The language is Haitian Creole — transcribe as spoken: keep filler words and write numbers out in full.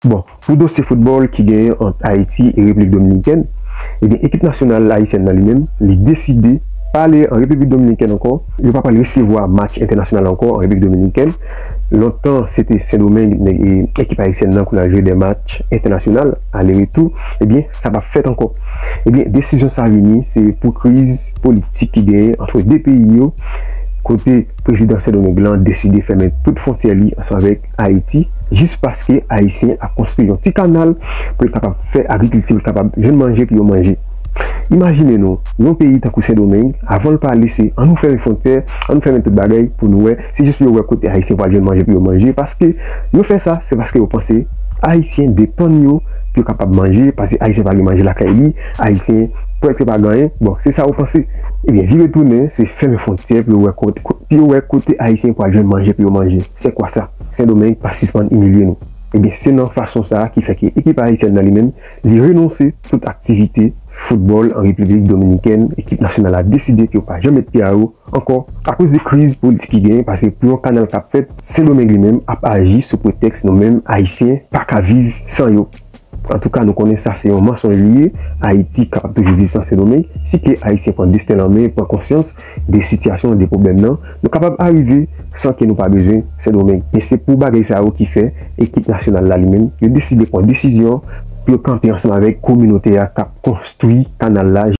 Bon, pou dosye foutbòl ki genyen ant Ayiti e Repiblik Dominikèn, ebyen, ekip nasyonal ayisyèn nan li menm, li deside pa ale an Repiblik Dominikèn ankò. Yo pa pral resevwa match entènasyonal ankò an Repiblik Dominikèn. Lontan, se te Sendomeng, nèg, e, ekip ayisyèn nan konn al jwe de match entènasyonal, ale retou. Ebyen, sa p ap fèt ankò. Ebyen, desizyon sa vini, se pou kriz politik ki genyen ant de peyi yo, kote prezidan Sendomeng lan deside fèmen tout fwontyè li ansanm avèk Ayiti, jis paske Ayisyen ap konstwi yon ti kanal pou yo kapab fè agrikilti, pou yo kapab jwenn manje pou yo manje. Imajine nou, yon peyi tankou Sendomeng, avan l pale se ann nou fèmen fwontyè, ann nou fèmen tout bagay pou nou wè, se jis pou yo wè kote Ayisyen pral jwenn manje pou yo manje, paske yo fè sa, se paske yo panse Ayisyen depann yo pou yo kapab manje, paske Ayisyen pa gen manje lakay li, Ayisyen prèske pa gen anyen. Bon, se sa yo panse. Ebyen, vire tounen, se fèmen fwontyè pou yo wè kote, pou yo wè kote Ayisyen pral jwenn manje pou yo manje. Se kwa sa? Sendomeng pa sispann imilye nou. Ebyen, se nan fason sa a ki fè ke ekip ayisyèn nan li menm, li renonse tout aktivite foutbòl an Repiblik Dominikèn. Ekip nasyonal la deside ke yo pa janm met pye a yo ankò akoz de kriz politik ki genyen, paske pou yon kanal k ap fèt, Sendomeng li menm ap aji sou pretèks nou menm Ayisyen pa ka viv san yo. Antouka, nou konnen sa se yon mansonj li ye. Ayiti kapab toujou viv san Sendomeng. Si ke Ayisyen pran desten l an men, pran konsyans de sitiyasyon, de pwoblèm nan, nou kapab arive san ke nou pa bezwen Sendomeng. Men se pou bagay sa yo ki fè ekip nasyonal la li menm, yo deside pran desizyon pou yo kanpe ansanm avèk kominote a k ap konstwi kanal la